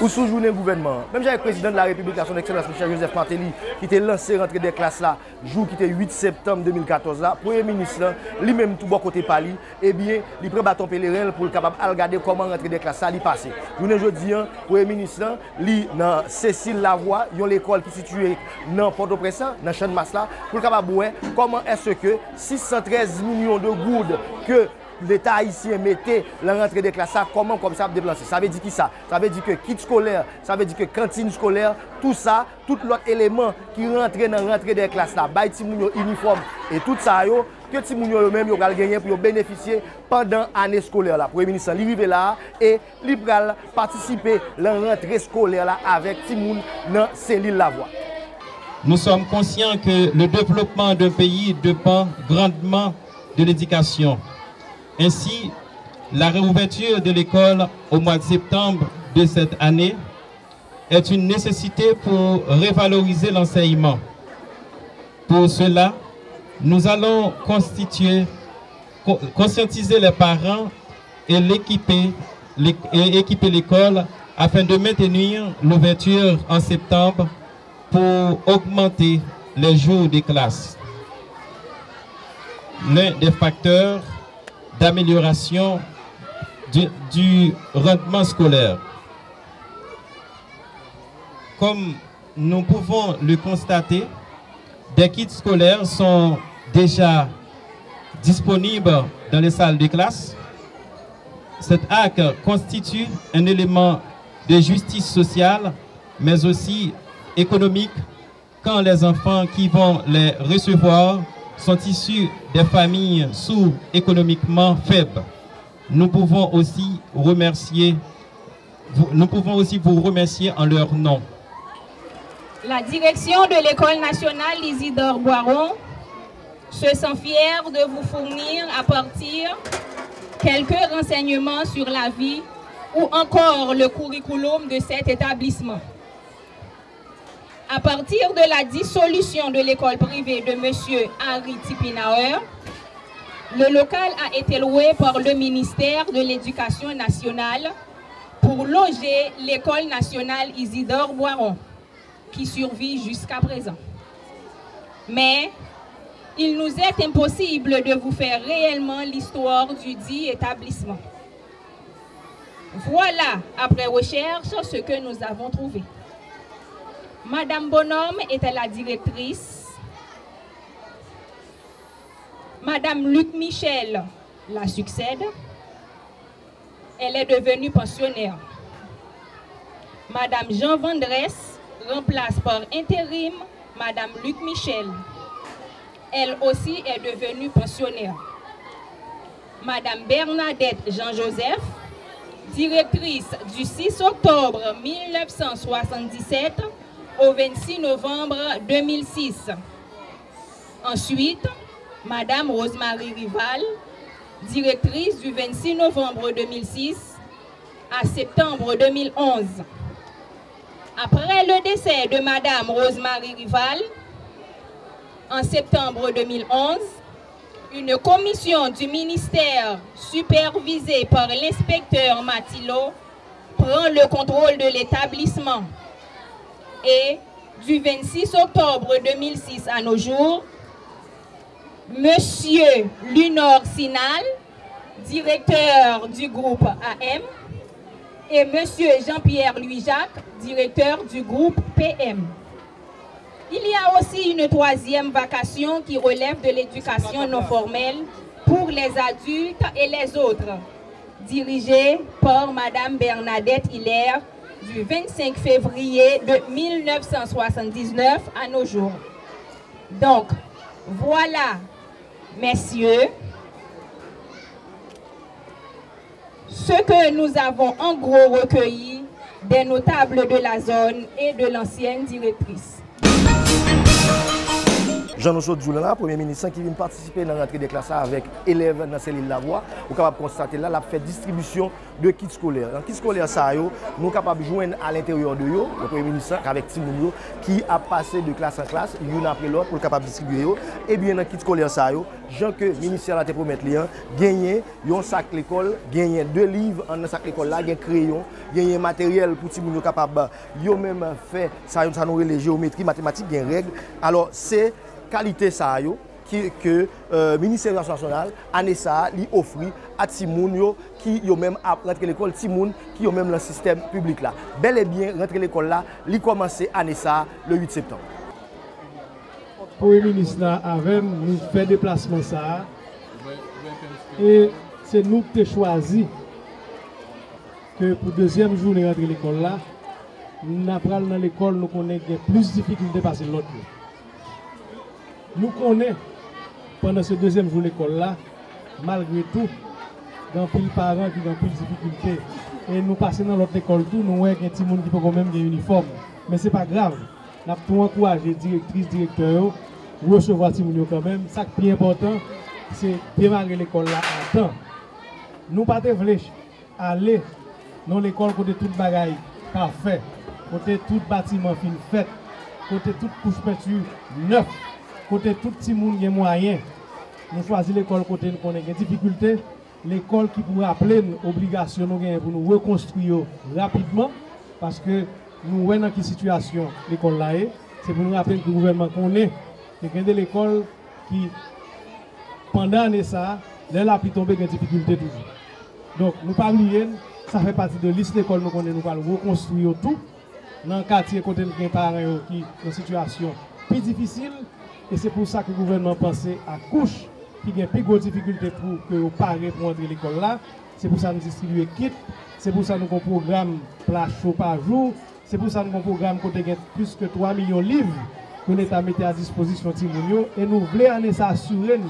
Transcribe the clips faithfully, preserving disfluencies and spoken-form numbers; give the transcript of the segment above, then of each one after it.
Pou sou jounen gouvènman an, menm jan ak prezidan de la repiblik la, son ekselans Michel Joseph Martelly, ki te lanse rantre dè klas la jou ki te uit septanm de mil katòz la, premye minis lan, li menm tou bò kote pa li, ebyen, li pran baton peleren l pou l kapab al gade kòman rantre dè klas la li pase. Jounen jodi an, premye minis lan, li nan Cécile Lavoie, yon lekòl ki sitiye nan Pòtoprens lan, nan Channmas la, pou l kapab wè kòman èske sis san trèz milyon de goud ke Leta ayisyen mete lan rantre dè klas la, kòman kòb sa ap depanse. Sa vle di kisa? Sa vle di ke kit eskolè, sa vle di ke kantin eskolè, tou sa, tout lòt eleman ki rantre nan rantre dè klas la, bay timoun yo inifòm e tout sa yo, ke timoun yo, yo menm yo pral genyen pou yo benefisye pandan ane eskolè la. Premye minis lan, li rive la a e li pral patisipe lan rantre eskolè la avèk timoun nan Cécile Lavoie. Nous sommes conscients que le développement d'un pays dépend grandement de l'éducation. Ainsi, la réouverture de l'école au mois de septembre de cette année est une nécessité pour revaloriser l'enseignement. Pour cela, nous allons constituer, co- conscientiser les parents et l'équiper, l'é- et équiper l'école afin de maintenir l'ouverture en septembre pour augmenter les jours de classe, l'un des facteurs d'amélioration du, du rendement scolaire. Comme nous pouvons le constater, des kits scolaires sont déjà disponibles dans les salles de classe. Cet acte constitue un élément de justice sociale, mais aussi économique, quand les enfants qui vont les recevoir sont issus des familles sous économiquement faibles. Nous pouvons aussi remercier, vous- nous pouvons aussi vous remercier en leur nom. La direction de l'École nationale Isidore Boiron se sent fière de vous fournir à partir quelques renseignements sur la vie ou encore le curriculum de cet établissement. À partir de la dissolution de l'école privée de Monsieur Harry Tipinauer, le local a été loué par le ministère de l'Éducation nationale pour loger l'école nationale Isidore Boiron, qui survit jusqu'à présent. Mais il nous est impossible de vous faire réellement l'histoire du dit établissement. Voilà, après recherche, ce que nous avons trouvé. Madame Bonhomme était la directrice. Madame Luc Michel la succède. Elle est devenue pensionnaire. Madame Jean Vandrès remplace par intérim Madame Luc Michel. Elle aussi est devenue pensionnaire. Madame Bernadette Jean-Joseph, directrice du six octobre mille neuf cent soixante-dix-sept au vingt-six novembre deux mille six. Ensuite, Madame Rosemary Rival, directrice du vingt-six novembre deux mille six à septembre deux mille onze. Après le décès de Madame Rosemary Rival, en septembre deux mille onze, une commission du ministère supervisée par l'inspecteur Matilo prend le contrôle de l'établissement et, du vingt-six octobre deux mille six à nos jours, Monsieur Lunor Sinal, directeur du groupe A M, et Monsieur Jean-Pierre Louis-Jacques, directeur du groupe P M. Il y a aussi une troisième vacation qui relève de l'éducation non formelle pour les adultes et les autres, dirigée par Madame Bernadette Hilaire du vingt-cinq février de mille neuf cent soixante-dix-neuf à nos jours. Donc, voilà, messieurs, ce que nous avons en gros recueilli des notables de la zone et de l'ancienne directrice. Jan nou sot di w la, Premye Minis lan ki vin patisipe nan rantre de klas la avèk elèv nan selil Lavwa, ou kapab konstate la, l ap fè distribisyon de kit skolè. Nan kit skolè sa yo, nou kapab jwenn alenteryè de yo, le Premye Minis lan avèk timoun yo ki ap pase de klas an klas, youn apre lòt, pou l kapab distribiye yo. Ebyen, nan kit skolè sa yo, jan ke ministè la te pwomèt li an, genyen yon sak lekòl, genyen de liv anndan sak lekòl la, gen kreyon, genyen materyèl pou timoun yo kapab yo menm fè sa yo, sa nou rele jewometri, matematik, gen règ. Alò, se kalite sa yo ki, ke, euh, Ministè Edikasyon Nasyonal, ane sa a, li ofri a timoun yo ki yo menm ap rantre lekòl, timoun ki yo menm nan sistèm piblik la. Bèl e byen, rantre lekòl la, li kòmanse ane sa a, le uit septanm. Premye Minis la avè m, nou fè deplasman sa a. E se nou ki te chwazi ke pou dezyèm jounen rantre lekòl la, n a pral nan lekòl nou konnen gen plis difikilte pase lòt yo. Nou konnen, pandan se dezyèm jou lekòl la, malgre tou, gen anpil paran ki gen anpil difikilte. E nou pase nan lòt lekòl tou, nou wè gen timoun ki poko menm gen inifòm. Men se pa grav. N ap tou ankouraje direktris, direktè yo resevwa timoun yo kanmenm. Sa k pi enpòtan, se demare lekòl la a tan. Nou pa te vle ale nan lekòl kote tout bagay pafè, kote tout batiman fin fèt, kote tout kouch penti nèf, kote tout timoun gen mwayen. Nou chwazi lekòl kote n konnen gen difikilte, lekòl ki pou raple n obligasyon nou genyen pou nou rekonstwi yo rapidman, paske nou wè nan ki sitiyasyon lekòl la ye. Se pou nou raple n ke gouvènman konnen ke gen de lekòl ki, pandan ane sa a, lè lapli tonbe, gen difikilte toujou. Donk, nou pa bliye l, sa fè pati de lis lekòl nou konnen nou pral rekonstwi yo tou, nan katye kote n gen paran yo ki nan sitiyasyon pi difisil, e se pou sa ke gouvènman panse a kouch ki gen pi gwo difikilte pou ke yo pare pou antre lekòl la. Se pou sa nou distribiye kit, se pou sa nou gen yon pwogram pla cho pa jou, se pou sa nou gen yon pwogram kote gen plis ke twa milyon liv ke Leta mete a dispozisyon timoun yo, e nou vle ane sa asire n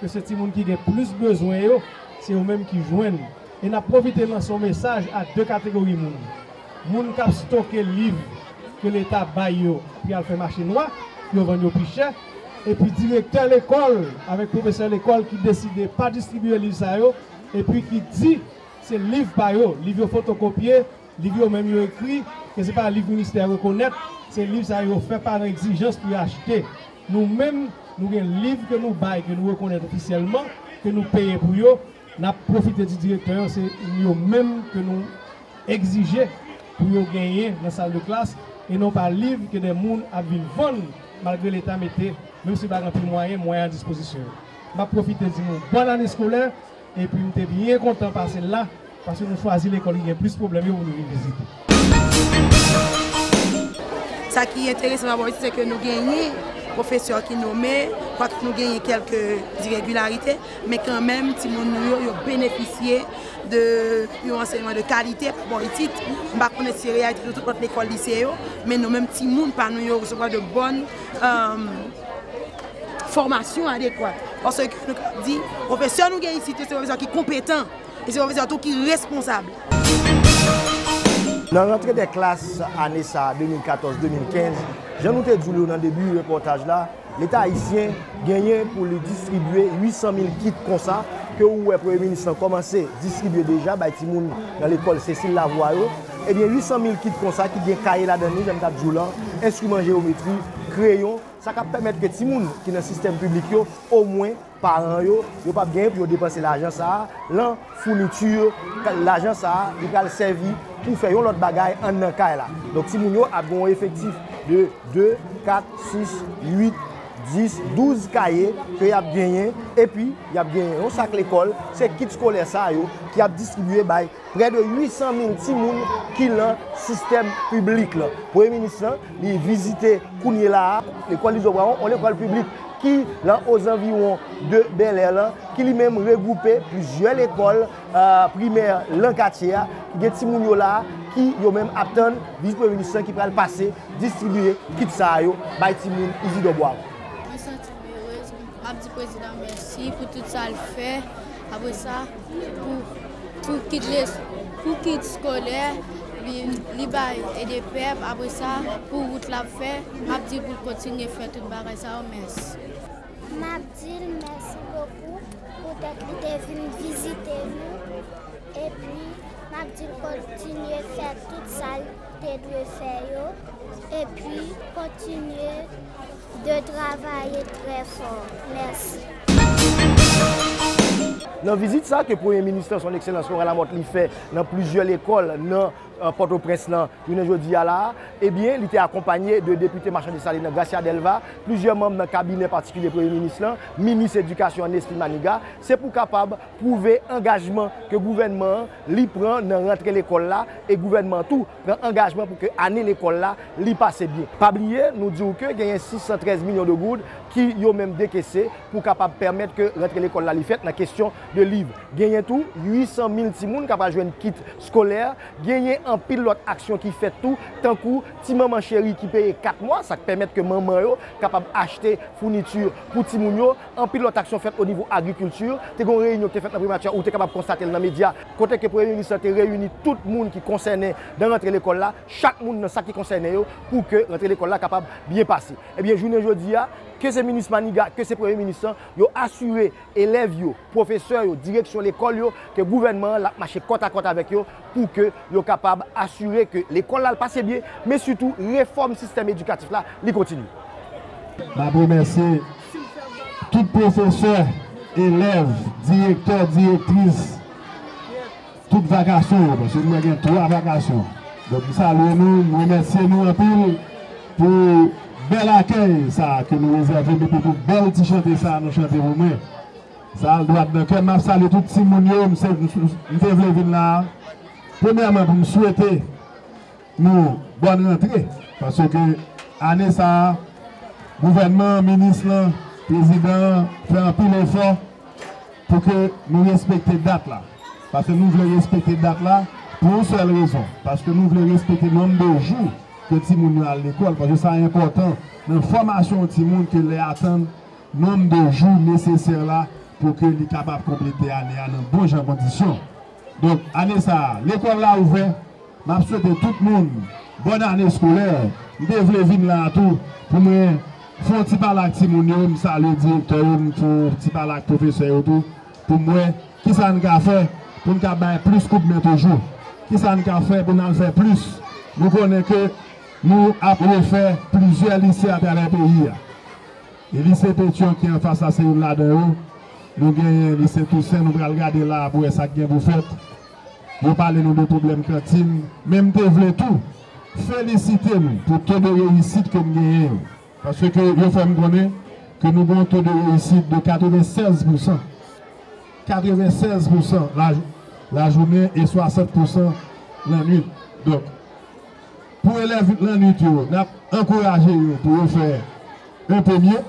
ke se timoun ki gen plis bezwen yo, se yo menm ki jwenn. E n ap pwofite lanse yon mesaj a de kategori moun. Moun k ap stoke liv ke Leta bay yo pou y al fè mache nwa, pou yo vann yo pi chè, epi direktè lekòl avèk pwofesè lekòl ki deside pa distribiye liv sa yo, epi ki di se liv pa yo, liv yo fotokopye, liv yo menm yo ekri, ke se pa liv ministè a rekonèt, se liv sa yo fè paran egzijans pou yo achte. Nou menm, nou gen liv ke nou bay, ke nou rekonèt ofisyèlman, ke nou peye pou yo, n ap pwofite di direktè yo, se yo menm ke nou egzije pou yo genyen nan sal de klas, e non pa liv ke de moun ap vin vann, malgre Leta mete, menm si pa gen anpil mwayen, mwayen a dispozisyon yo. M ap pwofite di nou bòn ane eskolè, epi m te byen kontan pase la, paske nou chwazi lekòl ki gen plis pwoblèm yo pou nou vin vizite. Sa ki enteresan nan bò isi, se ke nou genyen pwofesè ki nome, kwak nou genyen kèlke iregilarite, men kanmenm, timoun nou yo, yo benefisye de yon ansèyman de kalite pa bò isit. M pa konnen si se reyalite de tout lòt lekòl lise yo, men nou menm, timoun pa nou yo resevwa de bòn, euh, fòmasyon adekwat. Paske nou ka di, pwofesè nou gen isit yo, se pwofesè ki konpetan. E se pwofesè tou ki responsab. Nan rantre de klas ane sa a, de mil katòz de mil kenz, jan nou te di w nan debi repòtaj la, Leta ayisyen genyen pou li distribiye uit san mil kit konsa, ke ou wè Premye Minis lan kòmanse distribiye deja bay timoun nan lekòl Cécile Lavoie yo. Ebyen, uit san mil kit konsa ki gen kaye ladan li, jan m t ap di w lan, enstriman jewometri, kreyon, sa k ap pèmèt ke timoun ki nan sistèm piblik yo, omwen, paran yo, yo p ap genyen pou yo depanse lajan sa a lan founiti. Lajan sa a, li pral sèvi pou fè yon lòt bagay anndan kay la. Donk, timoun yo ap gen yon efektif de de, kat, sis, uit, dis, douz kaye ke y ap genyen, epi y ap genyen yon sak lekòl. Se kit skolè sa yo ki ap distribiye bay prè de uit san mil timoun ki lan sistèm piblik lan. Premye Minis lan, li vizite kounye la a lekòl Izo Bwawon, yon lekòl piblik ki lan ozanviwon de Bèlè lan, ki li menm regwoupe plizyè lekòl, euh, primè lan katye a, ki gen timoun yo la a, ki yo menm ap tann Vis Premye Minis lan ki pral pase distribiye kit sa yo bay timoun Izidò Bwawon. Mwen santi m erez, m ap di prezidan mèsi pou tout sa l fè. Apre sa, pou, pou kit les-, pou kit skolè, li, li bay EDPEP. Apre sa, pou wout l ap fè, m ap di pou l kontinye fè tout bagay sa yo. Mèsi. M ap di l mèsi bokou poutèt li te vin vizite nou. Epi, m ap di l kontinye fè tout sa l te dwe fè yo. Epi, kontinye de travaye trè fò. Mèsi. Nan vizit sa ke Premye Minis lan, Son Ekselans Laurent Lamothe, li fè nan plizyè lekòl nan Pòtoprens lan jounen jodi a la a, ebyen, li te akonpanye de depite Machan Desalin nan Gracia Delva, plizyè manm nan kabinè patikilye Premye Minis lan, minis edikasyon an Nesmy Manigat, se pou kapab pwouve angajman ke gouvènman an li pran nan rantre lekòl la, e gouvènman an tou pran angajman pou ke ane lekòl la li pase byen. Pa bliye, nou di w ke genyen sis san trèz milyon de goud ki yo menm dekese pou kapab pèmèt ke rantre lekòl la li fèt nan kesyon de liv. Genyen tou uit san mil timoun k ap al jwenn kit skolè. Genyen anpil lòt aksyon ki fèt tou, tankou Ti Manman Cheri ki peye kat mwa, sa k pèmèt ke manman yo kapab achte founiti pou timoun yo. Anpil lòt aksyon fèt o nivo agrikilti. Te gen yon reyinyon ki te fèt nan Primati a, ou te kapab konstate l nan medya, kote ke Premye Minis lan te reyini tout moun ki konsène nan rantre lekòl la, chak moun nan sa ki konsène yo, pou ke rantre lekòl la kapab byen pase. Ebyen, jounen jodi a, ke se minis Manigat, ke se Premye Minis lan, yo asire elèv yo, pwofesè yo, direksyon lekòl yo, ke gouvènman an l ap mache kòtakòt avèk yo pou ke yo kapab asire ke lekòl la l pase byen, men sitou refòm sistèm edikatif la li kontinye. M ap remèsye tout pwofesè, elèv, direktè, direktris, tout vakasyon yo, paske m wè gen twa vakasyon. Donk, m salye nou, m remèsye nou anpil pou bèl akèy sa a ke nou rezève m epi pou bèl ti chante sa a nou chante pou mwen. Sa al dwat nan kè m. M ap salye tout timoun yo, m se, m te vle vin la a. Premyèman, pou m swete nou bòn rantre, paske ane sa a, gouvènman an, minis lan, prezidan an fè anpil efò pou ke nou respekte dat la. Paske nou vle respekte dat la pou yon sèl rezon. Paske nou vle respekte nonb de jou ke timoun yo al lekòl. Paske sa enpòtan nan fòmasyon yon timoun ke lè atann nonb de jou nesesè la pou ke li kapab konplete ane a nan bon jan kondisyon. Donk, ane sa a, lekòl la ouvè. M ap swete tout moun bòn ane eskolè. M te vle vin la a tou pou mwen fè yon ti pale ak timoun yo. M salye direktè yo, m fè yon ti pale ak pwofesè yo tou pou m wè kisa n ka fè pou n ka bay plis koudmen toujou. Kisa n ka fè pou n al fè plis. Nou konnen ke nou ap refè plizyè lise atravè peyi a. E lise Petyon ki anfas la se youn ladan yo. Nou genyen lise Tousen, nou pral gade la a pou wè sa k gen pou fèt. Yo pale nou de pwoblèm kantin. Men m te vle tou felisite nou pou to de reyisit ke n genyen yo. Paske yo fè m konnen ke nou gen yon to de reyisit de katrevennsèz pousan. Katrevennsèz pousan lajounen e swasant pousan lannwit. Donk, pou elèv lannwit yo, n ap ankouraje yo pou yo fè un peu mieux.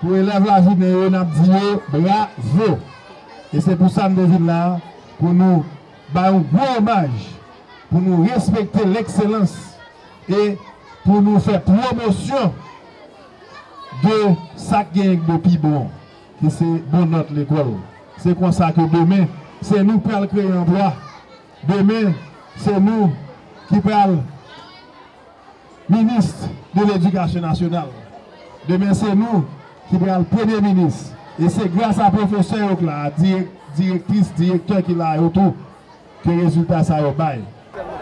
Pou elèv lajounen yo, n ap di yo bravo. E se pou sa n te vin la a, pou nou bay yon gwo omaj, pou nou respekte lekselans e pou nou fè pwomosyon de sa k genyen de pi bon, ki se bon nòt lekòl. Se konsa ke demen, se nou k pral kreye anplwa. Demen, se nou ki pral minis de ledikasyon nasyonal. Demen, se nou ki pral premye minis. E se gras a pwofesè yo k la a, direktris, direktè ki la yo tou, ke rezilta sa yo bay.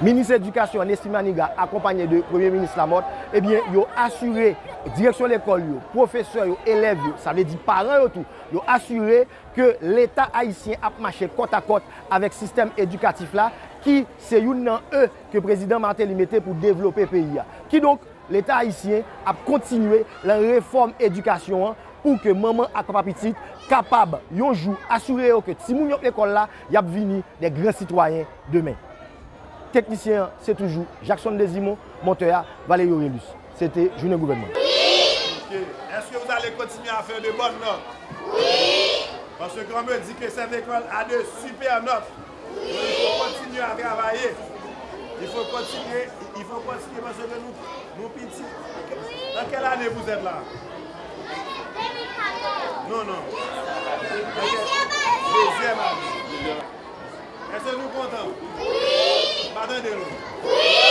Minis Edikasyon an, Nesmy Manigat, akonpanye de Premye Minis Lamothe, ebyen, yo asire direksyon lekòl yo, pwofesè yo, elèv yo, sa vle di paran yo tou, yo asire ke Leta ayisyen ap mache kòtakòt avèk sistèm edikatif la, ki se youn nan E ke Prezidan Martelly mete pou devlope peyi a. Kidonk, Leta ayisyen ap kontinye lan refòm edikasyon an pou ke manman ak papa pitit kapab yon jou asire yo ke timoun yo k lekòl la, y ap vini de gran sitwayen demen. Teknisyen an, se toujou Jackson Desimon, montè a, Valerio Relus. Se te Jounen Gouvènman. Ok. Est-ce que vous allez continuer à faire de bonnes notes? Oui. Parce qu'on me dit que cette école a de super notes. Il faut continuer à travailler. Il faut continuer, il faut continuer parce que nous, nous piti. Dans quelle année vous êtes là? Non, non. Dans quelle? Deuxième année. Est-ce que nous comptons? Oui. Pas de nous.